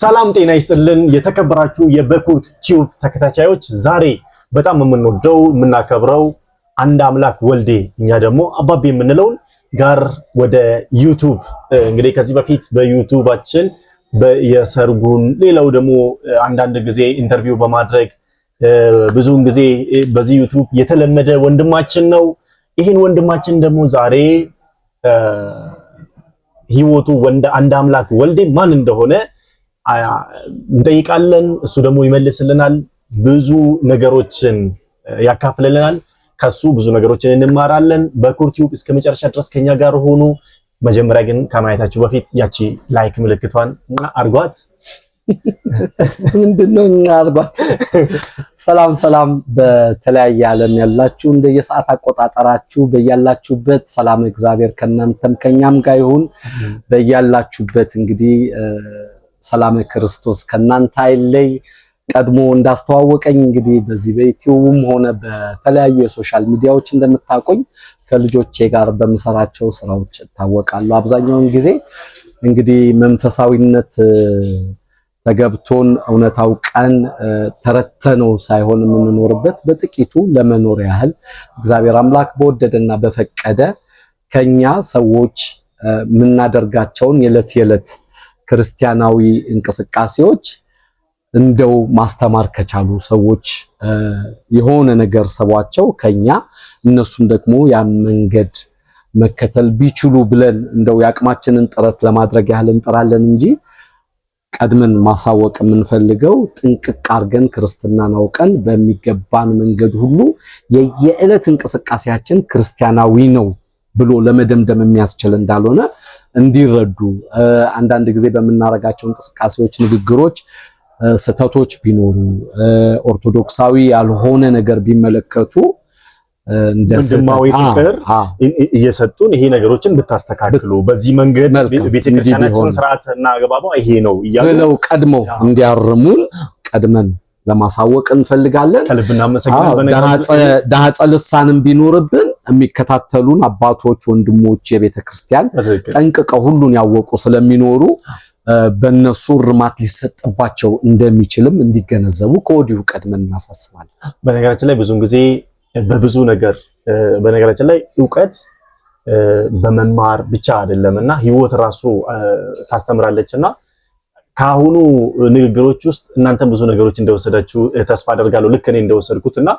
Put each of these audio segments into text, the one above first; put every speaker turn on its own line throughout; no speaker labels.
ሰላም ጤና ይስጥልን። የተከበራችሁ የበኩር ቲዩብ ተከታታዮች፣ ዛሬ በጣም የምንወደው የምናከብረው አንድ አምላክ ወልዴ እኛ ደግሞ አባቤ የምንለውን ጋር ወደ ዩቱብ እንግዲህ ከዚህ በፊት በዩቱባችን የሰርጉን ሌላው ደግሞ አንዳንድ ጊዜ interview በማድረግ ብዙውን ጊዜ በዚህ ዩቱብ የተለመደ ወንድማችን ነው። ይህን ወንድማችን ደግሞ ዛሬ ህይወቱ ወንድ አንድ አምላክ ወልዴ ማን እንደሆነ እንጠይቃለን። እሱ ደግሞ ይመልስልናል። ብዙ ነገሮችን ያካፍልልናል። ከሱ ብዙ ነገሮችን እንማራለን። በኩር ቲዩብ እስከ መጨረሻ ድረስ ከኛ ጋር ሆኑ። መጀመሪያ ግን ከማየታችሁ በፊት ያቺ like ምልክቷን አርጓት።
ምንድነው አርጓት? ሰላም ሰላም፣ በተለያየ ዓለም ያላችሁ እንደየሰዓት አቆጣጠራችሁ በያላችሁበት ሰላም እግዚአብሔር ከእናንተም ከኛም ጋር ይሁን። በያላችሁበት እንግዲህ ሰላም ክርስቶስ ከእናንተ አይለይ። ቀድሞ እንዳስተዋወቀኝ እንግዲህ በዚህ በዩቲዩብም ሆነ በተለያዩ የ social media ዎች እንደምታውቁኝ ከልጆቼ ጋር በምሰራቸው ስራዎች እታወቃለሁ። አብዛኛውን ጊዜ እንግዲህ መንፈሳዊነት ተገብቶን እውነታው ቀን ተረተነው ሳይሆን የምንኖርበት በጥቂቱ ለመኖር ያህል እግዚአብሔር አምላክ በወደደና በፈቀደ ከኛ ሰዎች የምናደርጋቸውን የዕለት የዕለት ክርስቲያናዊ እንቅስቃሴዎች እንደው ማስተማር ከቻሉ ሰዎች የሆነ ነገር ሰቧቸው ከኛ እነሱም ደግሞ ያን መንገድ መከተል ቢችሉ ብለን እንደው የአቅማችንን ጥረት ለማድረግ ያህል እንጥራለን እንጂ ቀድመን ማሳወቅ የምንፈልገው ጥንቅቅ አድርገን ክርስትናን አውቀን በሚገባን መንገድ ሁሉ የየዕለት እንቅስቃሴያችን ክርስቲያናዊ ነው ብሎ ለመደምደም የሚያስችል እንዳልሆነ እንዲረዱ፣ አንዳንድ ጊዜ በምናደርጋቸው እንቅስቃሴዎች፣ ንግግሮች ስህተቶች ቢኖሩ ኦርቶዶክሳዊ ያልሆነ ነገር ቢመለከቱ
ወንድማዊ ፍቅር እየሰጡን ይሄ ነገሮችን ብታስተካክሉ በዚህ መንገድ ቤተክርስቲያናችን ስርዓትና አገባቧ ይሄ ነው እያሉ
ብለው ቀድመው እንዲያርሙን ቀድመን ለማሳወቅ እንፈልጋለን።
ከልብ እናመሰግናለን።
ዳህፀ ልሳንም ቢኖርብን የሚከታተሉን አባቶች፣ ወንድሞች የቤተክርስቲያን ጠንቅቀው ሁሉን ያወቁ ስለሚኖሩ በእነሱ እርማት ሊሰጥባቸው እንደሚችልም እንዲገነዘቡ ከወዲሁ ቀድመን እናሳስባለን።
በነገራችን ላይ ብዙን ጊዜ በብዙ ነገር በነገራችን ላይ እውቀት በመማር ብቻ አይደለም እና ህይወት ራሱ ታስተምራለች እና ከአሁኑ ንግግሮች ውስጥ እናንተም ብዙ ነገሮች እንደወሰዳችሁ ተስፋ አደርጋለሁ። ልክ እኔ እንደወሰድኩት እና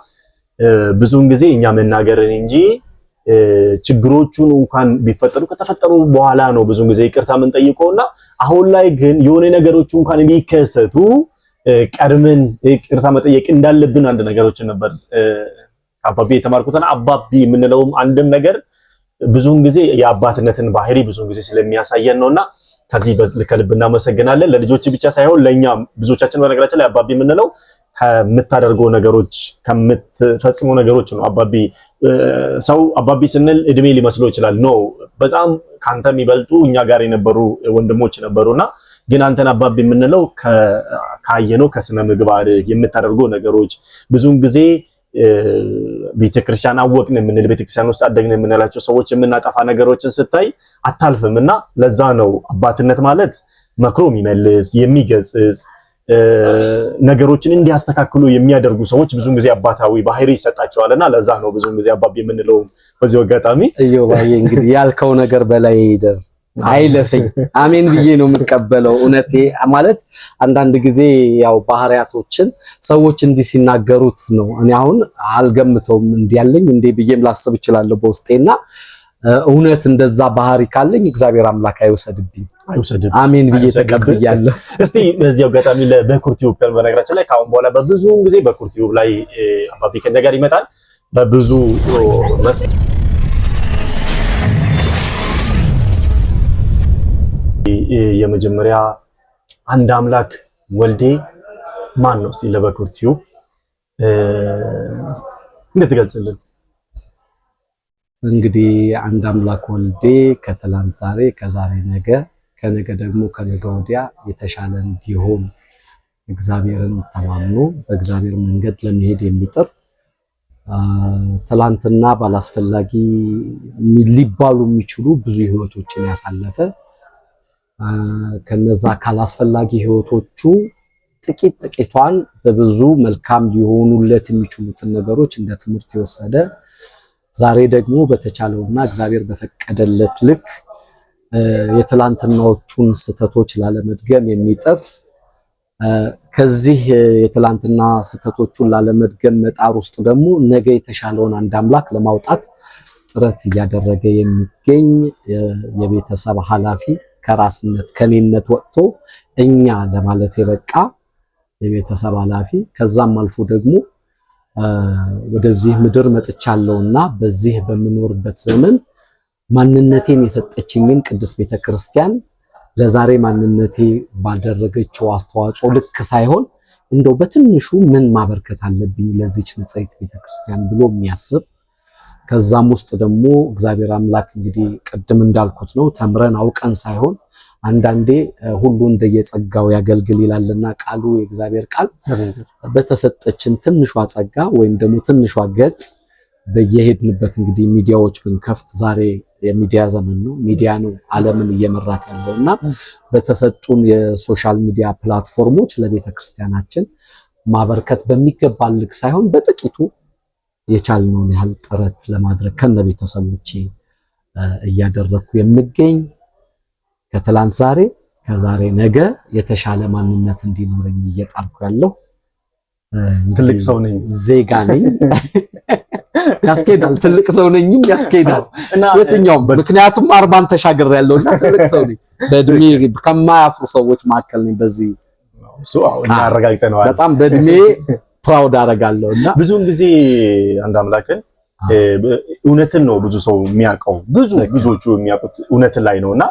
ብዙውን ጊዜ እኛ መናገርን እንጂ ችግሮቹን እንኳን ቢፈጠሩ ከተፈጠሩ በኋላ ነው ብዙ ጊዜ ይቅርታ የምንጠይቀውና አሁን ላይ ግን የሆነ ነገሮቹ እንኳን ቢከሰቱ ቀድመን ይቅርታ መጠየቅ እንዳለብን አንድ ነገሮችን ነበር አባቢ የተማርኩትና አባቢ የምንለውም አንድም ነገር ብዙውን ጊዜ የአባትነትን ባህሪ ብዙውን ጊዜ ስለሚያሳየን ነውና ከዚህ ከልብ እናመሰግናለን። ለልጆች ብቻ ሳይሆን ለኛም ብዙዎቻችን በነገራችን ላይ አባቢ የምንለው ከምታደርገው ነገሮች ከምትፈጽመው ነገሮች ነው። አባቢ ሰው አባቢ ስንል እድሜ ሊመስለው ይችላል። no በጣም ካንተ የሚበልጡ እኛ ጋር የነበሩ ወንድሞች ነበሩና ግን አንተን አባቢ የምንለው ካየነው ከስነ ምግባር የምታደርገው ነገሮች ብዙውን ጊዜ ቤተክርስቲያን አወቅን የምንል ቤተክርስቲያን ውስጥ አደግን የምንላቸው ሰዎች የምናጠፋ ነገሮችን ስታይ አታልፍም እና ለዛ ነው አባትነት ማለት መክሮ የሚመልስ የሚገስጽ ነገሮችን እንዲያስተካክሉ የሚያደርጉ ሰዎች ብዙን ጊዜ አባታዊ ባህሪ ይሰጣቸዋልና ለዛ ነው ብዙን ጊዜ አባቢ የምንለው። በዚህ አጋጣሚ
እዮባዬ እንግዲህ ያልከው ነገር በላይ ይደር አይለፈኝ አሜን ብዬ ነው የምቀበለው። እውነቴ ማለት አንዳንድ ጊዜ ያው ባህሪያቶችን ሰዎች እንዲህ ሲናገሩት ነው እኔ አሁን አልገምተውም እንዲህ ያለኝ እንዴ ብዬም ላስብ እችላለሁ በውስጤና እውነት እንደዛ ባህሪ ካለኝ እግዚአብሔር አምላክ አይውሰድብኝ፣ አሜን ብዬ ተቀብያለሁ።
እስቲ በዚህ አጋጣሚ ለበኩር ቲዩብ በነገራችን ላይ ከአሁን በኋላ በብዙ ጊዜ በኩር ቲዩብ ላይ አባቢ ከኛ ጋር ይመጣል በብዙ የመጀመሪያ አንድ አምላክ ወልዴ ማን ነው? እስቲ ለበኩር ቲዩብ እንድትገልጽልን።
እንግዲህ አንድ አምላክ ወልዴ ከትላንት ዛሬ፣ ከዛሬ ነገ፣ ከነገ ደግሞ ከነገ ወዲያ የተሻለ እንዲሆን እግዚአብሔርን ተማምኖ በእግዚአብሔር መንገድ ለመሄድ የሚጥር ትላንትና ባላስፈላጊ ሊባሉ የሚችሉ ብዙ ህይወቶችን ያሳለፈ ከነዛ ካላስፈላጊ ህይወቶቹ ጥቂት ጥቂቷን በብዙ መልካም ሊሆኑለት የሚችሉትን ነገሮች እንደ ትምህርት የወሰደ፣ ዛሬ ደግሞ በተቻለውና እግዚአብሔር በፈቀደለት ልክ የትላንትናዎቹን ስህተቶች ላለመድገም የሚጥር፣ ከዚህ የትላንትና ስህተቶቹን ላለመድገም መጣር ውስጥ ደግሞ ነገ የተሻለውን አንድ አምላክ ለማውጣት ጥረት እያደረገ የሚገኝ የቤተሰብ ኃላፊ፣ ከራስነት ከኔነት ወጥቶ እኛ ለማለት የበቃ የቤተሰብ ኃላፊ፣ ከዛም አልፎ ደግሞ ወደዚህ ምድር መጥቻለሁና በዚህ በምኖርበት ዘመን ማንነቴን የሰጠችኝን ቅድስት ቤተክርስቲያን ለዛሬ ማንነቴ ባደረገችው አስተዋጽኦ ልክ ሳይሆን እንደው በትንሹ ምን ማበርከት አለብኝ ለዚች ንጽሕት ቤተክርስቲያን ብሎ የሚያስብ፣ ከዛም ውስጥ ደግሞ እግዚአብሔር አምላክ እንግዲህ ቅድም እንዳልኩት ነው፣ ተምረን አውቀን ሳይሆን አንዳንዴ ሁሉ እንደየጸጋው ያገልግል ይላልና ቃሉ የእግዚአብሔር ቃል፣ በተሰጠችን ትንሿ ጸጋ ወይም ደግሞ ትንሿ ገጽ በየሄድንበት እንግዲህ ሚዲያዎች ብንከፍት፣ ዛሬ የሚዲያ ዘመን ነው። ሚዲያ ነው ዓለምን እየመራት ያለው እና በተሰጡን የ social media platform ኦች ለቤተ ክርስቲያናችን ማበርከት በሚገባ ልክ ሳይሆን በጥቂቱ የቻልነውን ያህል ጥረት ለማድረግ ከነ ቤተሰቦቼ እያደረግኩ የምገኝ፣ ከትላንት ዛሬ ከዛሬ ነገ የተሻለ ማንነት እንዲኖረኝ እየጣርኩ ያለሁ
ትልቅ ሰው ነኝ።
ዜጋ ነኝ። ያስኬዳል። ትልቅ ሰው ነኝም ያስኬዳል። የትኛውም ምክንያቱም 40ን ተሻግሬ ያለውና ትልቅ ሰው ነኝ። በእድሜ ከማያፍሩ ሰዎች መካከል ነኝ። በዚህ
አረጋግጠነዋል።
በጣም በእድሜ proud አደርጋለሁ እና
ብዙውን ጊዜ አንድ አምላክን እውነትን ነው ብዙ ሰው የሚያውቀው፣ ብዙዎቹ የሚያውቁት እውነትን ላይ ነውና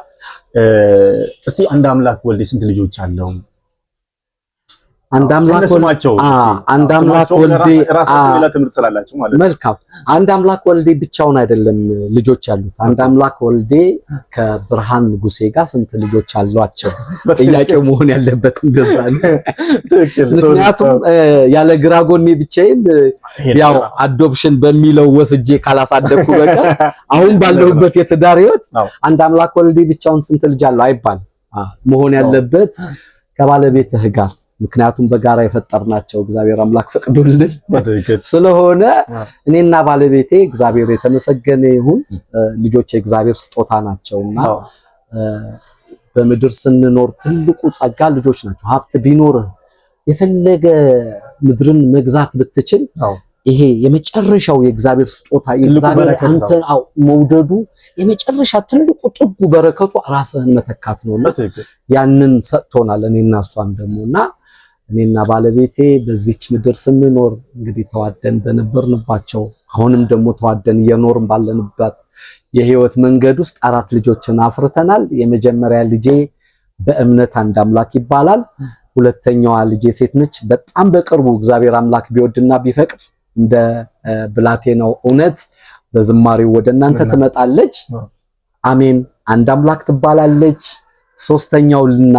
እስቲ አንድ አምላክ ወልዴ ስንት ልጆች አለው?
አንድ አምላክ አንድ አምላክ ወልዴ
ራሳቸው ሌላ ትምህርት ስላላቸው ማለት ነው።
መልካም። አንድ አምላክ ወልዴ ብቻውን አይደለም ልጆች ያሉት። አንድ አምላክ ወልዴ ከብርሃን ንጉሴ ጋር ስንት ልጆች አሏቸው? ጥያቄው መሆን ያለበት እንደዛ ነው። ምክንያቱም ያለ ግራ ጎኔ ብቻዬን ያው adoption በሚለው ወስጄ ካላሳደግኩ በቀር አሁን ባለሁበት የትዳር ህይወት አንድ አምላክ ወልዴ ብቻውን ስንት ልጅ አለው አይባልም። መሆን ያለበት ከባለቤትህ ጋር፣ ምክንያቱም በጋራ የፈጠርናቸው እግዚአብሔር አምላክ ፈቅዶልን ስለሆነ እኔና ባለቤቴ እግዚአብሔር የተመሰገነ ይሁን፣ ልጆች የእግዚአብሔር ስጦታ ናቸውና በምድር ስንኖር ትልቁ ጸጋ ልጆች ናቸው። ሀብት ቢኖርህ፣ የፈለገ ምድርን መግዛት ብትችል፣ ይሄ የመጨረሻው የእግዚአብሔር ስጦታ፣ የእግዚአብሔር አንተን መውደዱ የመጨረሻ ትልቁ ጥጉ በረከቱ ራስህን መተካት ነውና ያንን ሰጥቶናል። እኔና እሷን ደግሞ እና እኔና ባለቤቴ በዚች ምድር ስንኖር እንግዲህ ተዋደን በነበርንባቸው፣ አሁንም ደግሞ ተዋደን እየኖርን ባለንባት የህይወት መንገድ ውስጥ አራት ልጆችን አፍርተናል። የመጀመሪያ ልጄ በእምነት አንድ አምላክ ይባላል። ሁለተኛዋ ልጄ ሴት ነች። በጣም በቅርቡ እግዚአብሔር አምላክ ቢወድና ቢፈቅድ እንደ ብላቴናው እውነት በዝማሬው ወደ እናንተ ትመጣለች። አሜን አንድ አምላክ ትባላለች። ሶስተኛውና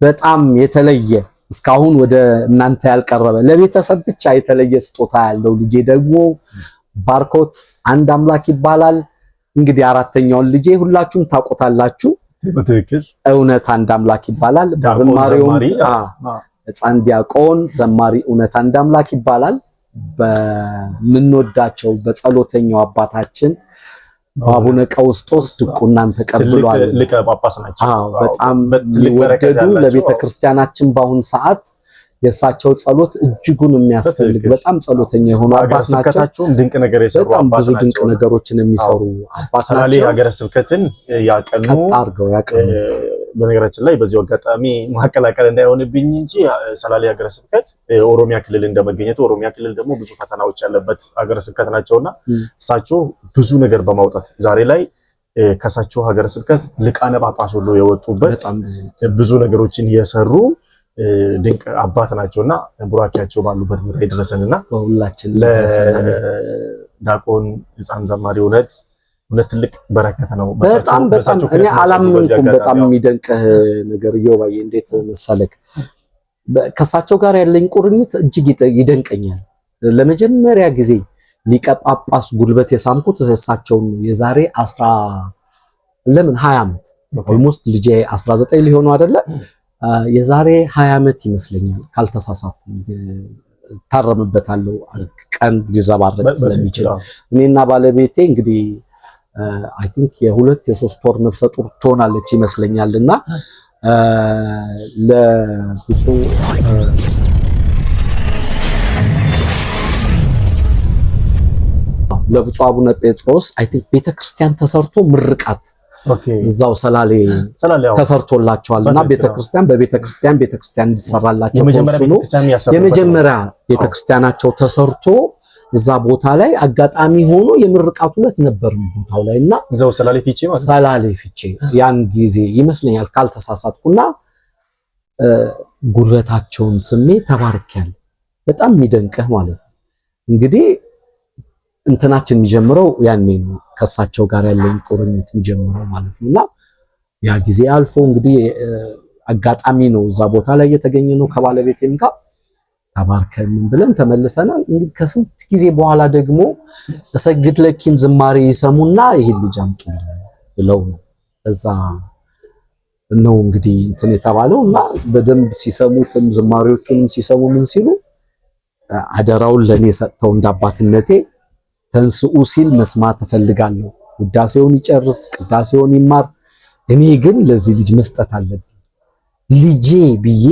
በጣም የተለየ፣ እስካሁን ወደ እናንተ ያልቀረበ፣ ለቤተሰብ ብቻ የተለየ ስጦታ ያለው ልጄ ደግሞ ባርኮት አንድ አምላክ ይባላል። እንግዲህ አራተኛውን ልጄ ሁላችሁም ታውቁታላችሁ።
በትክክል።
እውነት አንድ አምላክ ይባላል። በዝማሬውም ሕፃን ዲያቆን ዘማሪ እውነት አንድ አምላክ ይባላል። በምንወዳቸው በጸሎተኛው አባታችን በአቡነ ቀውስጦስ ድቁናን ተቀብሏል።
ሊቀ ጳጳስ ናቸው።
አዎ፣ በጣም የሚወደዱ፣ ለቤተ ክርስቲያናችን በአሁን ሰዓት የእሳቸው ጸሎት እጅጉን የሚያስፈልግ በጣም ጸሎተኛ የሆኑ አባት ናቸው።
ድንቅ ነገር የሰሩ
በጣም ብዙ ድንቅ ነገሮችን የሚሰሩ አባት ናቸው።
ሀገረ ስብከትን ያቀኑ፣
ቀጥ አድርገው ያቀኑ።
በነገራችን ላይ በዚሁ አጋጣሚ ማቀላቀል እንዳይሆንብኝ እንጂ ሰላሌ ሀገረ ስብከት ኦሮሚያ ክልል እንደመገኘቱ ኦሮሚያ ክልል ደግሞ ብዙ ፈተናዎች ያለበት ሀገረ ስብከት ናቸውና እሳቸው ብዙ ነገር በማውጣት ዛሬ ላይ ከሳቸው ሀገረ ስብከት ሊቃነ ጳጳስ ሁሉ የወጡበት፣ ብዙ ነገሮችን የሰሩ ድንቅ አባት ናቸውና ቡራኪያቸው ባሉበት ቦታ ይድረሰንና
በሁላችን
ለዲያቆን ሕፃን ዘማሪ እውነት እውነት ትልቅ በረከት ነው።
በጣም በጣም እኔ አላመንኩም። በጣም የሚደንቅህ ነገር እዮባዬ እንዴት መሰለክ፣ ከእሳቸው ጋር ያለኝ ቁርኝት እጅግ ይደንቀኛል። ለመጀመሪያ ጊዜ ሊቀ ጳጳስ ጉልበት የሳምኩት እሳቸውን ነው። የዛሬ 10 ለምን 20 ዓመት Almost ልጄ 19 ሊሆኑ አይደለ? የዛሬ 20 ዓመት ይመስለኛል ካልተሳሳትኩ፣ ታረምበታለሁ ቀን ሊዘባረቅ ስለሚችል። እኔና ባለቤቴ እንግዲህ I think የ2 የ3 ወር ነፍሰ ጡር ትሆናለች ይመስለኛል እና ለብፁዕ ለብፁዕ አቡነ ጴጥሮስ I think ቤተክርስቲያን ተሰርቶ ምርቃት እዛው ሰላሌ ተሰርቶላቸዋል እና ቤተክርስቲያን በቤተክርስቲያን ቤተክርስቲያን እንዲሰራላቸው ተወስኖ የመጀመሪያ ቤተክርስቲያናቸው ተሰርቶ እዛ ቦታ ላይ አጋጣሚ ሆኖ የምርቃቱ ዕለት ነበር ቦታው ላይ እና
እዛው ሰላሌ ፊቼ ማለት
ሰላሌ ፊቼ ያን ጊዜ ይመስለኛል ካልተሳሳትኩና ጉልበታቸውን ስሜ ተባርኪያለሁ። በጣም የሚደንቅህ ማለት ነው። እንግዲህ እንትናችን የሚጀምረው ያኔ ነው፣ ከሳቸው ጋር ያለኝ ቁርኝት የሚጀምረው ማለት ነው። እና ያ ጊዜ አልፎ እንግዲህ አጋጣሚ ነው እዛ ቦታ ላይ የተገኘ ነው ከባለቤቴም ጋር ተባርከን ምን ብለን ተመልሰናል። እንግዲህ ከስንት ጊዜ በኋላ ደግሞ እሰግድ ለኪን ዝማሬ ይሰሙና ይሄን ልጅ አምጡ ብለው ነው እዛ ነው እንግዲህ እንትን የተባለው እና በደንብ ሲሰሙትም ዝማሬዎቹንም ሲሰሙ ምን ሲሉ አደራውን ለኔ ሰጥተው እንዳባትነቴ ተንስኡ ሲል መስማት እፈልጋለሁ፣ ውዳሴውን ይጨርስ፣ ቅዳሴውን ይማር፣ እኔ ግን ለዚህ ልጅ መስጠት አለብኝ ልጄ ብዬ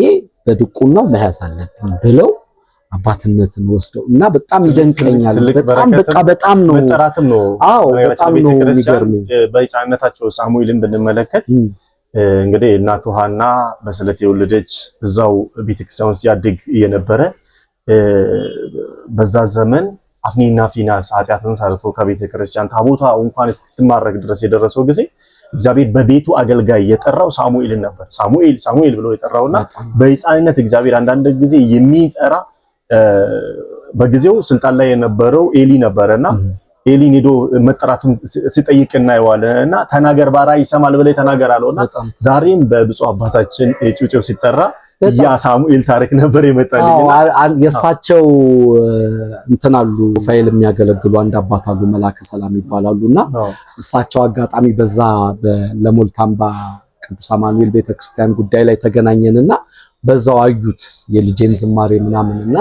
በድቁናው መያዝ አለብኝ ብለው አባትነትን ወስደው እና በጣም ይደንቀኛል። በጣም በቃ በጣም ነው
መጠራትም ነው።
አዎ በጣም ነው የሚገርመኝ።
በሕፃንነታቸው ሳሙኤልን ብንመለከት እንግዲህ እናቱ ሐና በስለት የወለደች እዛው ቤተክርስቲያን ውስጥ ያድግ የነበረ በዛ ዘመን አፍኒና ፊናስ ኃጢአትን ሰርቶ ከቤተክርስቲያን ታቦቷ እንኳን እስክትማረክ ድረስ የደረሰው ጊዜ እግዚአብሔር በቤቱ አገልጋይ የጠራው ሳሙኤልን ነበር። ሳሙኤል ሳሙኤል ብሎ የጠራውና በሕፃንነት እግዚአብሔር አንዳንድ ጊዜ የሚጠራ በጊዜው ስልጣን ላይ የነበረው ኤሊ ነበረና ኤሊን ሄዶ መጠራቱን ሲጠይቅ እናየዋለን። እና ተናገር ባሪያህ ይሰማል ብለህ ተናገር አለውና ዛሬም በብፁዕ አባታችን ጩጬው ሲጠራ ያ ሳሙኤል ታሪክ ነበር የመጣልኝ።
የእሳቸው እንትን አሉ ፋይል የሚያገለግሉ አንድ አባት አሉ፣ መላከ ሰላም ይባላሉና እሳቸው አጋጣሚ በዛ ለሞልታምባ ቅዱስ አማኑኤል ቤተክርስቲያን ጉዳይ ላይ ተገናኘንና በዛው አዩት የልጄን ዝማሬ ምናምንና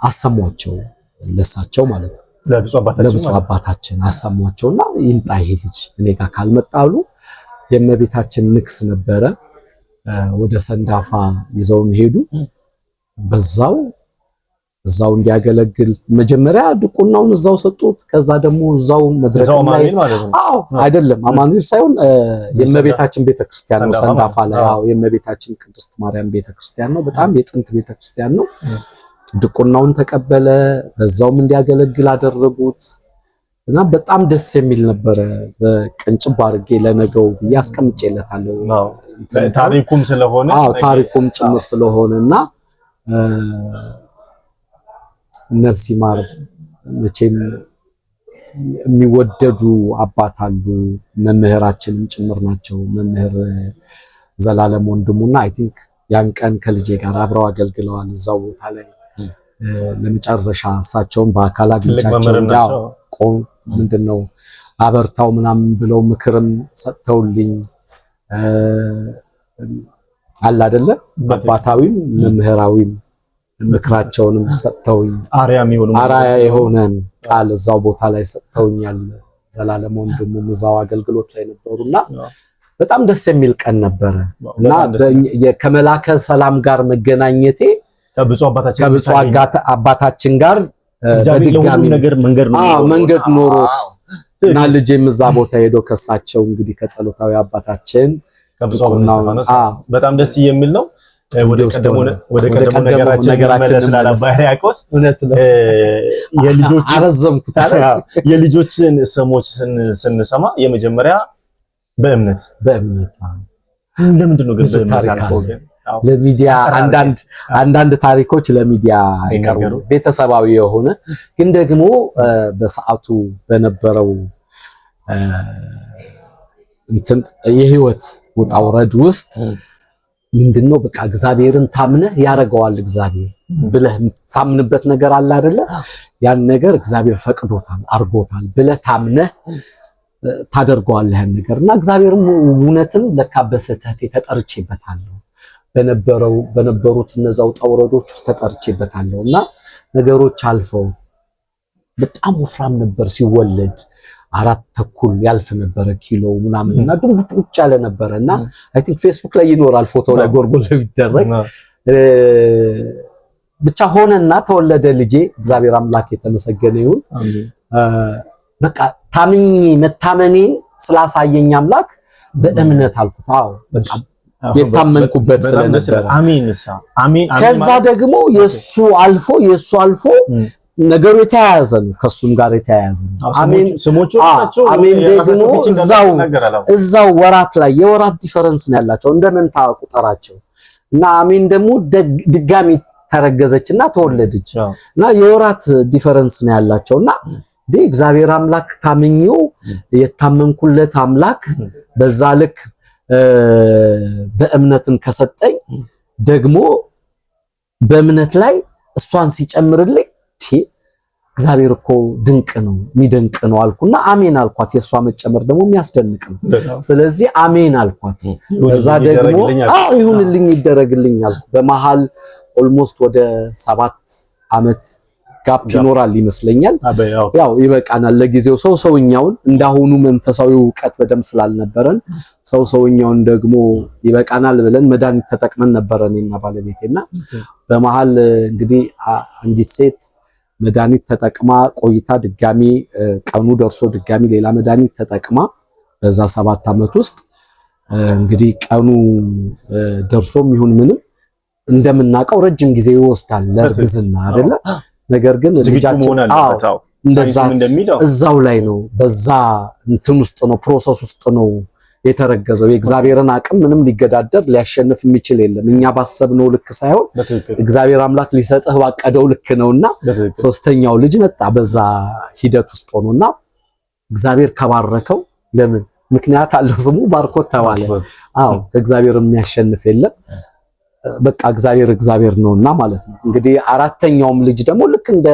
አሰሟቸው ለሳቸው ማለት ነው። ለብፁዕ አባታችን አሰሟቸውና ይምጣ ይሄ ልጅ እኔ ጋር ካልመጣሉ የእመቤታችን ንግስ ነበረ። ወደ ሰንዳፋ ይዘውን ሄዱ። በዛው እዛው እንዲያገለግል መጀመሪያ ድቁናውን እዛው ሰጡት። ከዛ ደግሞ እዛው መድረክ ላይ አዎ፣ አይደለም አማኑኤል ሳይሆን የእመቤታችን ቤተክርስቲያን ነው፣ ሰንዳፋ ላይ። አዎ፣ የእመቤታችን ቅድስት ማርያም ቤተክርስቲያን ነው። በጣም የጥንት ቤተክርስቲያን ነው። ድቁናውን ተቀበለ። በዛውም እንዲያገለግል አደረጉት እና በጣም ደስ የሚል ነበረ። በቅንጭብ አድርጌ ለነገው ብዬ አስቀምጬለታለሁ።
ታሪኩም ስለሆነ
አዎ ታሪኩም ጭምር ስለሆነ እና ነፍስ ይማር። መቼም የሚወደዱ አባት አሉ፣ መምህራችንም ጭምር ናቸው። መምህር ዘላለም ወንድሙና I think ያን ቀን ከልጄ ጋር አብረው አገልግለዋል እዛው ቦታ ላይ ለመጨረሻ እሳቸውን በአካል አግኝቻቸው ቆም ምንድነው አበርታው ምናምን ብለው ምክርም ሰጥተውልኝ አለ አይደለ አባታዊም መምህራዊም ምክራቸውንም ሰጥተውኝ አርአያ የሆነን ቃል እዛው ቦታ ላይ ሰጥተውኛል። ዘላለም ወንድሙም እዛው አገልግሎት ላይ ነበሩና በጣም ደስ የሚል ቀን ነበረ እና ከመላከ ሰላም ጋር መገናኘቴ
ከብፁዕ
አባታችን ጋር በድጋሚ መንገድ ኖሮት እና ልጄም እዛ ቦታ ሄዶ ከሳቸው እንግዲህ ከጸሎታዊ አባታችን
ከብፁዕ አቡነ እስጢፋኖስ በጣም ደስ የሚል ነው። ወደ ቀደሙ ነገራችን እንመለስላለን። አባ ሕርያቆስ
አረዘምኩት አይደል?
የልጆችን ስሞች ስንሰማ የመጀመሪያ በእምነት
በእምነት
ለምንድን ነው ግን በእምነት ያልከው?
ለሚዲያ አንዳንድ ታሪኮች ለሚዲያ አይቀርቡም። ቤተሰባዊ የሆነ ግን ደግሞ በሰዓቱ በነበረው እንትን የህይወት ውጣ ውረድ ውስጥ ምንድነው በቃ እግዚአብሔርን ታምነህ ያደርገዋል እግዚአብሔር ብለህ ታምንበት ነገር አለ አይደለ? ያን ነገር እግዚአብሔር ፈቅዶታል አርጎታል ብለህ ታምነህ ታደርገዋለህ ያን ነገር እና እግዚአብሔርም እውነትም ለካ በስህተቴ ተጠርቼበታለሁ፣ በነበሩት እነዛ ውጣ ውረዶች ውስጥ ተጠርቼበታለሁ እና ነገሮች አልፈው በጣም ወፍራም ነበር ሲወለድ 4.5 ያልፍ ነበረ ኪሎ ምናምን እና ድንቡጭ ያለ ነበረ እና I think ፌስቡክ ላይ ይኖራል ፎቶ ላይ ጎርጎር ቢደረግ ብቻ ሆነና ተወለደ ልጄ። እግዚአብሔር አምላክ የተመሰገነ ይሁን። በቃ ታምኜ መታመኔን ስላሳየኝ አምላክ በእምነት አልኩት። አዎ በቃ የታመንኩበት ስለነበረ
አሜን።
ከዛ ደግሞ የሱ አልፎ ነገሩ የተያያዘ ነው፣ ከሱም ጋር የተያያዘ ነው።
አሜን
አሜን ደግሞ እዛው ወራት ላይ የወራት difference ነው ያላቸው እንደ መንታ ቁጠራቸው እና አሜን ደግሞ ድጋሚ ተረገዘችና ተወለደች እና የወራት difference ነው ያላቸው እና እግዚአብሔር አምላክ ታምኜው የታመንኩለት አምላክ በዛ ልክ በእምነትን ከሰጠኝ ደግሞ በእምነት ላይ እሷን ሲጨምርልኝ እግዚአብሔር እኮ ድንቅ ነው፣ የሚደንቅ ነው አልኩና አሜን አልኳት። የእሷ መጨመር ደግሞ የሚያስደንቅ ነው። ስለዚህ አሜን አልኳት። ከዛ ደግሞ አዎ ይሁንልኝ ይደረግልኝ አልኩ። በመሃል almost ወደ 7 ዓመት gap ይኖራል ይመስለኛል። ያው ይበቃናል ለጊዜው። ሰው ሰውኛውን እንዳሁኑ መንፈሳዊ እውቀት በደንብ ስላልነበረን ሰው ሰውኛውን ደግሞ ይበቃናል ብለን መድኃኒት ተጠቅመን ነበረ እኔና ባለቤቴና። በመሃል እንግዲህ አንዲት ሴት መድኃኒት ተጠቅማ ቆይታ ድጋሚ ቀኑ ደርሶ ድጋሚ ሌላ መድኃኒት ተጠቅማ በዛ 7 ዓመት ውስጥ እንግዲህ ቀኑ ደርሶም ይሁን ምንም እንደምናውቀው ረጅም ጊዜ ይወስዳል ለእርግዝና አይደለ? ነገር ግን
ልጃችን
እንደዛ እዛው ላይ ነው፣ በዛ እንትን ውስጥ ነው፣ process ውስጥ ነው የተረገዘው። የእግዚአብሔርን አቅም ምንም ሊገዳደር ሊያሸንፍ የሚችል የለም። እኛ ባሰብነው ልክ ሳይሆን እግዚአብሔር አምላክ ሊሰጥህ ባቀደው ልክ ነውና ሶስተኛው ልጅ መጣ በዛ ሂደት ውስጥ ሆኖና እግዚአብሔር ከባረከው ለምን ምክንያት አለው፣ ስሙ ባርኮት ተባለ። አዎ እግዚአብሔር የሚያሸንፍ የለም። በቃ እግዚአብሔር እግዚአብሔር ነውና ማለት ነው። እንግዲህ አራተኛውም ልጅ ደግሞ ልክ እንደ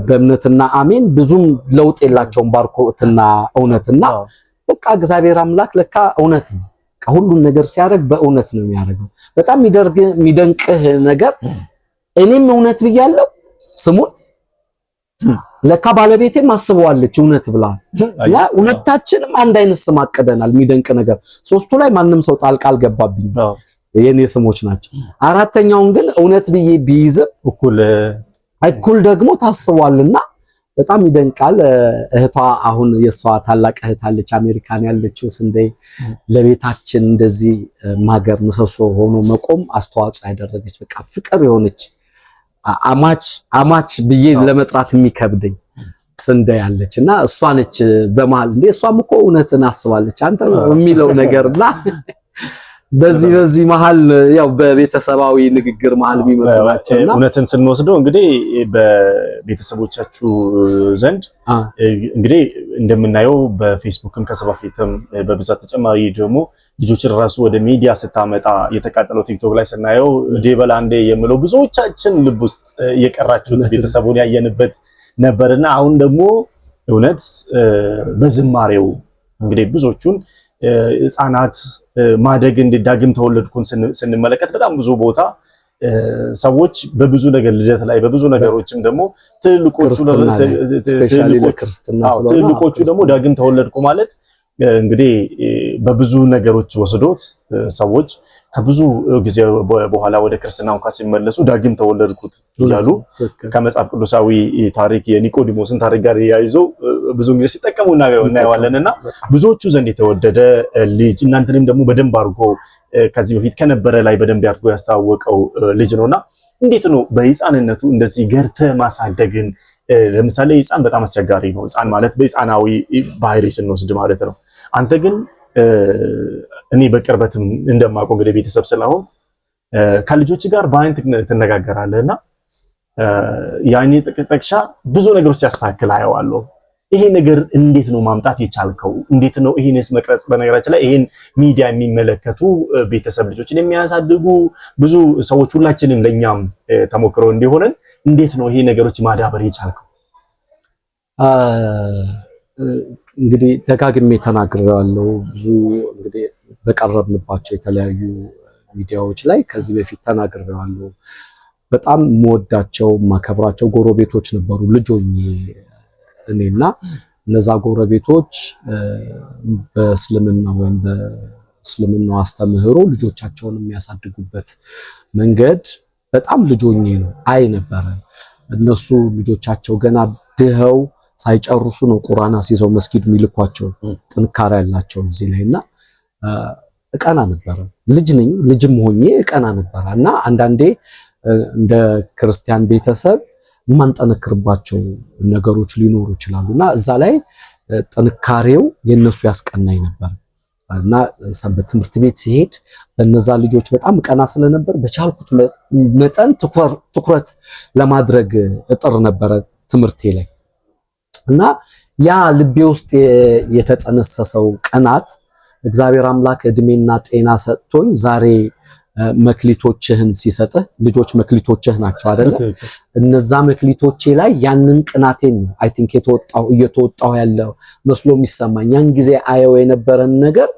በእምነትና አሜን ብዙም ለውጥ የላቸውም ባርኮትና እውነትና በቃ እግዚአብሔር አምላክ ለካ እውነት ነው። ሁሉን ነገር ሲያደርግ በእውነት ነው የሚያደርገው። በጣም የሚደንቅህ ነገር እኔም እውነት ብያለሁ ስሙን ለካ ባለቤቴም አስበዋለች እውነት ብላ እና ሁለታችንም አንድ አይነት ስም አቅደናል። የሚደንቅ ነገር ሶስቱ ላይ ማንም ሰው ጣልቃ አልገባብኝ፣ የኔ ስሞች ናቸው። አራተኛውን ግን እውነት ብዬ ቢይዝም እኩል ደግሞ ታስቧልና በጣም ይደንቃል። እህቷ አሁን የሷ ታላቅ እህት አለች አሜሪካን ያለችው ስንዴ ለቤታችን እንደዚህ ማገር ምሰሶ ሆኖ መቆም አስተዋጽኦ ያደረገች በቃ ፍቅር የሆነች አማች አማች ብዬ ለመጥራት የሚከብደኝ ስንዴ ያለች እና እሷ ነች በመሃል እንዴ እሷም እኮ እውነትን አስባለች አንተ የሚለው ነገርና በዚህ መሃል ያው በቤተሰባዊ ንግግር መሃል የሚመጡ ናቸውና
እውነትን ስንወስደው እንግዲህ በቤተሰቦቻችሁ ዘንድ እንግዲህ እንደምናየው በፌስቡክም ከሰባ ፊትም በብዛት ተጨማሪ ደግሞ ልጆችን ራሱ ወደ ሚዲያ ስታመጣ የተቃጠለው ቲክቶክ ላይ ስናየው ዴበላ አንዴ የምለው ብዙዎቻችን ልብ ውስጥ የቀራችሁት ቤተሰቡን ያየንበት ነበርና አሁን ደግሞ እውነት በዝማሬው እንግዲህ ብዙዎቹን ህፃናት ማደግ እንዲዳግም ተወለድኩን ስንመለከት በጣም ብዙ ቦታ ሰዎች በብዙ ነገር ልደት ላይ በብዙ ነገሮችም ደግሞ ትልልቆቹ ደግሞ ዳግም ተወለድኩ ማለት እንግዲህ በብዙ ነገሮች ወስዶት ሰዎች ከብዙ ጊዜ በኋላ ወደ ክርስትና እንኳን ሲመለሱ ዳግም ተወለድኩት እያሉ ከመጽሐፍ ቅዱሳዊ ታሪክ የኒቆዲሞስን ታሪክ ጋር ያይዘው ብዙ ጊዜ ሲጠቀሙ እናየዋለንና ብዙዎቹ ዘንድ የተወደደ ልጅ እናንተንም ደግሞ በደንብ አድርጎ ከዚህ በፊት ከነበረ ላይ በደንብ አድርጎ ያስተዋወቀው ልጅ ነውና እንዴት ነው በህፃንነቱ እንደዚህ ገርተ ማሳደግን? ለምሳሌ ህፃን በጣም አስቸጋሪ ነው። ህፃን ማለት በህፃናዊ ባህሪ ስንወስድ ማለት ነው። አንተ ግን እኔ በቅርበትም እንደማውቀው እንግዲህ ቤተሰብ ስለሆን ከልጆች ጋር በአይን ትነጋገራለህ እና የአይን ጥቅሻ ብዙ ነገሮች ሲያስተካክል አየዋለሁ። ይሄ ነገር እንዴት ነው ማምጣት የቻልከው? እንዴት ነው ይሄንስ መቅረጽ? በነገራችን ላይ ይሄን ሚዲያ የሚመለከቱ ቤተሰብ ልጆችን የሚያሳድጉ ብዙ ሰዎች ሁላችንም ለኛም ተሞክሮ እንዲሆነን እንዴት ነው ይሄ ነገሮች ማዳበር የቻልከው?
እንግዲህ ደጋግሜ ተናግሬዋለሁ። ብዙ እንግዲህ በቀረብንባቸው የተለያዩ ሚዲያዎች ላይ ከዚህ በፊት ተናግሬዋለሁ። በጣም የምወዳቸው የማከብራቸው ጎረቤቶች ነበሩ ልጅ ሆኜ እኔና እነዛ ጎረቤቶች በእስልምና ወይም በእስልምናው አስተምህሮ ልጆቻቸውን የሚያሳድጉበት መንገድ በጣም ልጅ ሆኜ ነው አይ ነበረ። እነሱ ልጆቻቸው ገና ድኸው ሳይጨርሱ ነው ቁርአን አስይዘው መስጊድ የሚልኳቸው። ጥንካሬ ያላቸው እዚህ ላይና እቀና ነበረ። ልጅ ነኝ፣ ልጅም ሆኜ እቀና ነበረ እና አንዳንዴ እንደ ክርስቲያን ቤተሰብ የማንጠነክርባቸው ነገሮች ሊኖሩ ይችላሉ እና እዛ ላይ ጥንካሬው የነሱ ያስቀናኝ ነበር እና ሰንበት ትምህርት ቤት ሲሄድ በነዛ ልጆች በጣም ቀና ስለነበር በቻልኩት መጠን ትኩረት ለማድረግ እጥር ነበረ ትምህርቴ ላይ እና ያ ልቤ ውስጥ የተጸነሰሰው ቅናት እግዚአብሔር አምላክ እድሜና ጤና ሰጥቶኝ ዛሬ መክሊቶችህን ሲሰጥህ፣ ልጆች መክሊቶችህ ናቸው አይደለ? እነዛ መክሊቶቼ ላይ ያንን ቅናቴን ነው I think የተወጣው እየተወጣው ያለው መስሎ የሚሰማኝ። ያን ጊዜ አየው የነበረን ነገር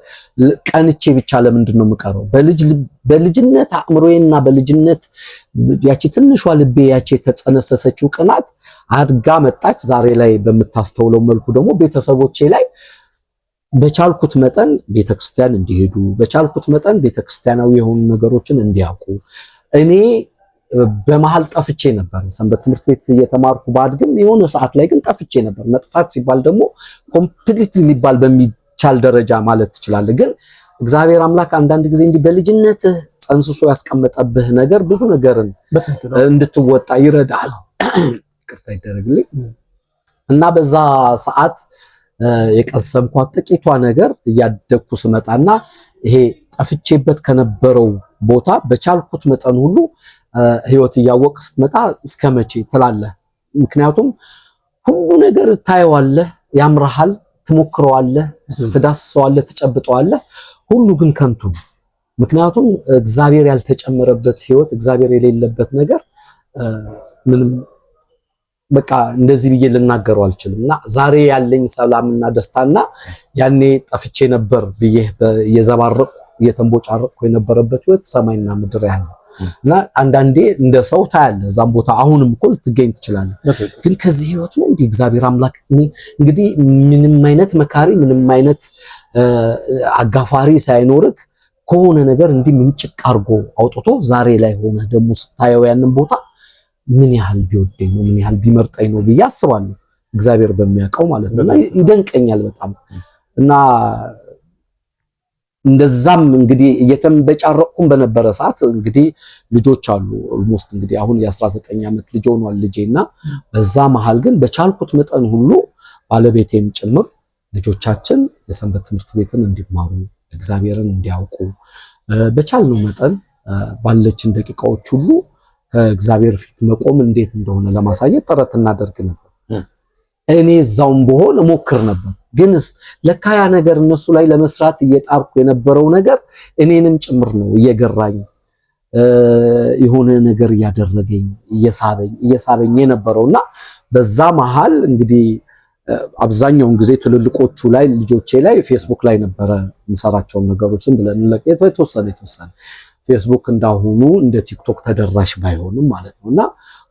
ቀንቼ ብቻ ለምንድን ነው የምቀረው? በልጅነት አእምሮዬና በልጅነት ያቺ ትንሿ ልቤ ያቺ የተጸነሰሰችው ቅናት አድጋ መጣች። ዛሬ ላይ በምታስተውለው መልኩ ደግሞ ቤተሰቦቼ ላይ በቻልኩት መጠን ቤተክርስቲያን እንዲሄዱ፣ በቻልኩት መጠን ቤተክርስቲያናዊ የሆኑ ነገሮችን እንዲያውቁ። እኔ በመሃል ጠፍቼ ነበር። ሰንበት ትምህርት ቤት እየተማርኩ ባድግም የሆነ ሰዓት ላይ ግን ጠፍቼ ነበር። መጥፋት ሲባል ደግሞ completely ሊባል በሚቻል ደረጃ ማለት ትችላለህ። ግን እግዚአብሔር አምላክ አንዳንድ ጊዜ እንዲህ በልጅነትህ ጸንስሶ ያስቀመጠብህ ነገር ብዙ ነገርን እንድትወጣ ይረዳል። ይቅርታ ይደረግልኝ እና በዛ ሰዓት የቀሰምኳት ጥቂቷ ነገር እያደግኩ ስመጣና ይሄ ጠፍቼበት ከነበረው ቦታ በቻልኩት መጠን ሁሉ ህይወት እያወቅ ስትመጣ እስከ መቼ ትላለህ። ምክንያቱም ሁሉ ነገር ታየዋለህ፣ ያምርሃል፣ ትሞክረዋለህ፣ ትዳስሰዋለህ፣ ትጨብጠዋለህ። ሁሉ ግን ከንቱ ነው። ምክንያቱም እግዚአብሔር ያልተጨመረበት ህይወት፣ እግዚአብሔር የሌለበት ነገር ምንም በቃ እንደዚህ ብዬ ልናገረው አልችልም። እና ዛሬ ያለኝ ሰላምና ደስታና ያኔ ጠፍቼ ነበር ብዬ እየዘባረቅኩ እየተንቦጫረቅኩ የነበረበት ህይወት ሰማይና ምድር ያህል ነው። እና አንዳንዴ እንደ ሰው ታያለህ፣ እዛም ቦታ አሁንም እኮ ልትገኝ ትችላለህ። ግን ከዚህ ህይወት ነው እንዲህ እግዚአብሔር አምላክ እንግዲህ ምንም አይነት መካሪ ምንም አይነት አጋፋሪ ሳይኖርክ ከሆነ ነገር እንዲህ ምንጭቅ አድርጎ አውጥቶ ዛሬ ላይ ሆነ ደግሞ ስታየው ያንን ቦታ ምን ያህል ቢወደኝ ነው፣ ምን ያህል ቢመርጠኝ ነው ብዬ አስባለሁ። እግዚአብሔር በሚያውቀው ማለት ነው። እና ይደንቀኛል በጣም። እና እንደዛም እንግዲህ እየተንበጫረቅኩም በነበረ ሰዓት እንግዲህ ልጆች አሉ። Almost እንግዲህ አሁን የ19 ዓመት ልጅ ሆኗል ልጄና በዛ መሃል ግን በቻልኩት መጠን ሁሉ ባለቤቴም ጭምር ልጆቻችን የሰንበት ትምህርት ቤትን እንዲማሩ፣ እግዚአብሔርን እንዲያውቁ በቻልነው መጠን ባለችን ደቂቃዎች ሁሉ ከእግዚአብሔር ፊት መቆም እንዴት እንደሆነ ለማሳየት ጥረት እናደርግ ነበር። እኔ እዛውም ብሆን እሞክር ነበር። ግንስ ለካ ያ ነገር እነሱ ላይ ለመስራት እየጣርኩ የነበረው ነገር እኔንም ጭምር ነው እየገራኝ፣ የሆነ ነገር እያደረገኝ፣ እየሳበኝ እየሳበኝ የነበረውና በዛ መሃል እንግዲህ አብዛኛውን ጊዜ ትልልቆቹ ላይ ልጆቼ ላይ ፌስቡክ ላይ ነበረ የምሰራቸውን ነገሮች ዝም ብለን የተወሰነ የተወሰነ፣ ፌስቡክ እንዳሁኑ እንደ ቲክቶክ ተደራሽ ባይሆንም ማለት ነው። እና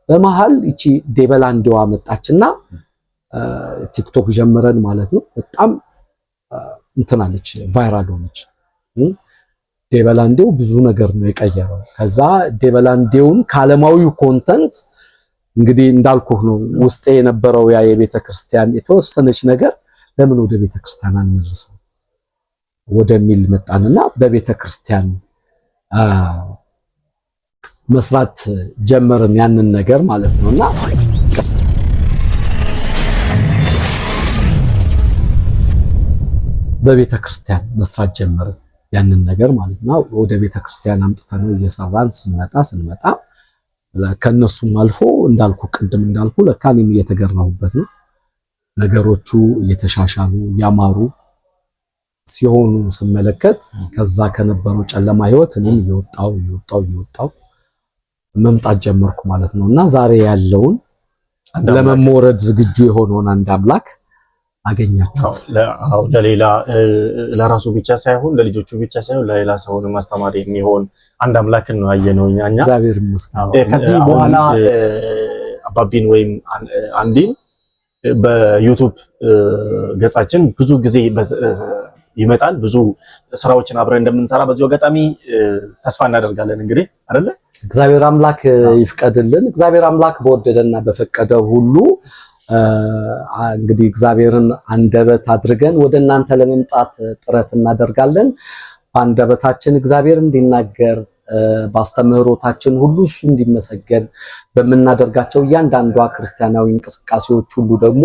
በመሃል ይቺ ዴበላንዴዋ መጣችና ቲክቶክ ጀምረን ማለት ነው። በጣም እንትናለች፣ viral ሆነች። ዴበላንዴው ብዙ ነገር ነው የቀየረው። ከዛ ዴበላንዴውን ከዓለማዊው content እንግዲህ እንዳልኩህ ነው ውስጤ የነበረው ያ የቤተ ክርስቲያን የተወሰነች ነገር ለምን ወደ ቤተ ክርስቲያን አንመልሰው ወደሚል መጣንና በቤተ ክርስቲያን መስራት ጀመርን ያንን ነገር ማለት ነውና በቤተ ክርስቲያን መስራት ጀመርን ያንን ነገር ማለት ነው። ወደ ቤተ ክርስቲያን አምጥተነው እየሰራን ስንመጣ ስንመጣ ከነሱም አልፎ እንዳልኩ ቅድም እንዳልኩ ለካ እኔም እየተገራሁበት ነው። ነገሮቹ እየተሻሻሉ ያማሩ ሲሆኑ ስመለከት ከዛ ከነበረው ጨለማ ህይወት እኔም እየወጣው እየወጣው እየወጣው መምጣት ጀመርኩ ማለት ነው። እና ዛሬ ያለውን ለመሞረድ ዝግጁ የሆነውን አንድ አምላክ አገኛችሁት።
ለሌላ ለራሱ ብቻ ሳይሆን ለልጆቹ ብቻ ሳይሆን ለሌላ ሰውን ማስተማር የሚሆን አንድ አምላክን ነው ያየነው እኛ።
እግዚአብሔር ይመስገን።
ከዚህ በኋላ አባቢን ወይም አንዲን በ YouTube ገጻችን ብዙ ጊዜ ይመጣል። ብዙ ስራዎችን አብረን እንደምንሰራ በዚሁ አጋጣሚ ተስፋ እናደርጋለን። እንግዲህ አይደለ
እግዚአብሔር አምላክ ይፍቀድልን። እግዚአብሔር አምላክ በወደደና በፈቀደ ሁሉ እንግዲህ እግዚአብሔርን አንደበት አድርገን ወደ እናንተ ለመምጣት ጥረት እናደርጋለን። በአንደበታችን እግዚአብሔር እንዲናገር፣ ባስተምህሮታችን ሁሉ እሱ እንዲመሰገን፣ በምናደርጋቸው እያንዳንዷ ክርስቲያናዊ እንቅስቃሴዎች ሁሉ ደግሞ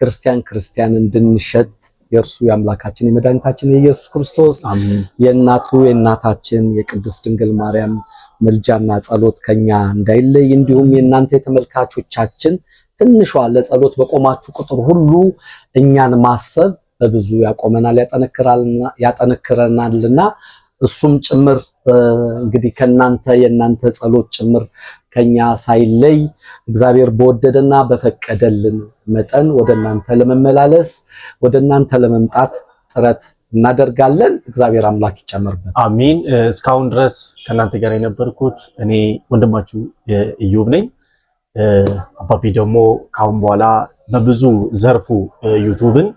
ክርስቲያን ክርስቲያን እንድንሸት የእርሱ የአምላካችን የመድኃኒታችን የኢየሱስ ክርስቶስ የእናቱ የእናታችን የቅድስት ድንግል ማርያም ምልጃና ጸሎት ከኛ እንዳይለይ፣ እንዲሁም የእናንተ የተመልካቾቻችን ትንሿ ለጸሎት በቆማችሁ ቁጥር ሁሉ እኛን ማሰብ በብዙ ያቆመናል፣ ያጠነክረናልና እሱም ጭምር እንግዲህ ከናንተ የእናንተ ጸሎት ጭምር ከኛ ሳይለይ እግዚአብሔር በወደደና በፈቀደልን መጠን ወደ እናንተ ለመመላለስ ወደ እናንተ ለመምጣት ጥረት እናደርጋለን። እግዚአብሔር አምላክ ይጨመርበት።
አሚን። እስካሁን ድረስ ከእናንተ ጋር የነበርኩት እኔ ወንድማችሁ ኢዮብ ነኝ። አባቢ ደግሞ ካሁን በኋላ በብዙ ዘርፉ YouTube ን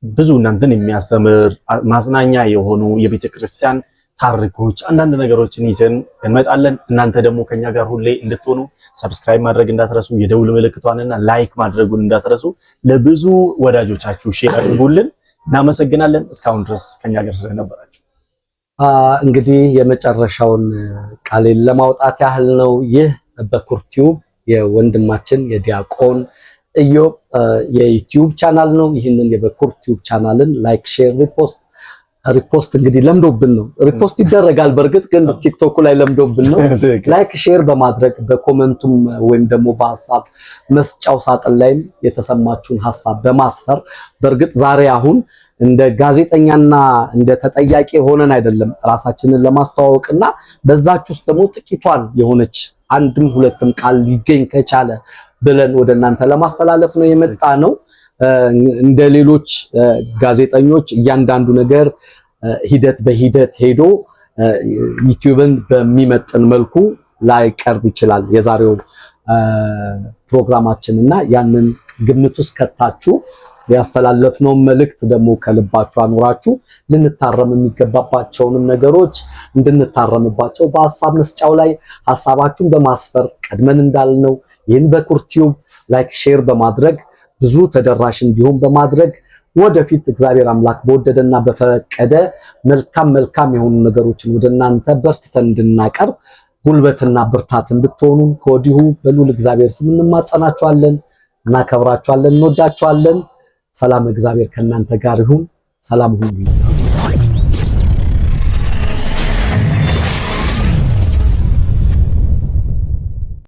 ብዙ እናንተን የሚያስተምር ማዝናኛ የሆኑ የቤተ ክርስቲያን ታሪኮች፣ አንዳንድ ነገሮችን ይዘን እንመጣለን። እናንተ ደግሞ ከኛ ጋር ሁሌ እንድትሆኑ subscribe ማድረግ እንዳትረሱ፣ የደውል ምልክቷንና like ማድረጉን እንዳትረሱ፣ ለብዙ ወዳጆቻችሁ share አድርጉልን። እናመሰግናለን እስካሁን ድረስ ከኛ ጋር ስለነበራችሁ።
እንግዲህ የመጨረሻውን ቃሌን ለማውጣት ያህል ነው። ይህ በኩር ቲዩብ የወንድማችን የዲያቆን ኢዮብ የ YouTube channel ነው። ይህንን የበኩር ቲዩብ channel ን like፣ share፣ repost እንግዲህ ለምዶብን ነው። Repost ይደረጋል። በእርግጥ ግን ቲክቶኩ ላይ ለምዶብን ነው። Like share በማድረግ በ comment ኡም ወይም ደግሞ በሀሳብ መስጫው ሳጥን ላይም የተሰማችሁን ሀሳብ በማስፈር፣ በእርግጥ ዛሬ አሁን እንደ ጋዜጠኛና እንደ ተጠያቂ ሆነን አይደለም፣ ራሳችንን ለማስተዋወቅና በዛች ውስጥ ደግሞ ጥቂቷን የሆነች አንድም ሁለትም ቃል ሊገኝ ከቻለ ብለን ወደ እናንተ ለማስተላለፍ ነው የመጣ ነው። እንደ ሌሎች ጋዜጠኞች እያንዳንዱ ነገር ሂደት በሂደት ሄዶ YouTube ን በሚመጥን መልኩ ላይቀርብ ይችላል የዛሬው ፕሮግራማችን፣ እና ያንን ግምት ውስጥ ከታችሁ ያስተላለፍነውን መልእክት ደግሞ ከልባችሁ አኑራችሁ ልንታረም የሚገባባቸውንም ነገሮች እንድንታረምባቸው በሀሳብ መስጫው ላይ ሀሳባችሁን በማስፈር፣ ቀድመን እንዳልነው ይህን በኩር ቲዩብ like share በማድረግ ብዙ ተደራሽ እንዲሆን በማድረግ ወደፊት እግዚአብሔር አምላክ በወደደና በፈቀደ መልካም መልካም የሆኑ ነገሮችን ወደ እናንተ በርትተን እንድናቀርብ ጉልበትና ብርታት እንድትሆኑ ከወዲሁ በልዑል እግዚአብሔር ስም እንማጸናችኋለን። እናከብራችኋለን፣ እንወዳችኋለን። ሰላም እግዚአብሔር ከእናንተ ጋር ይሁን። ሰላም ሁኑልን።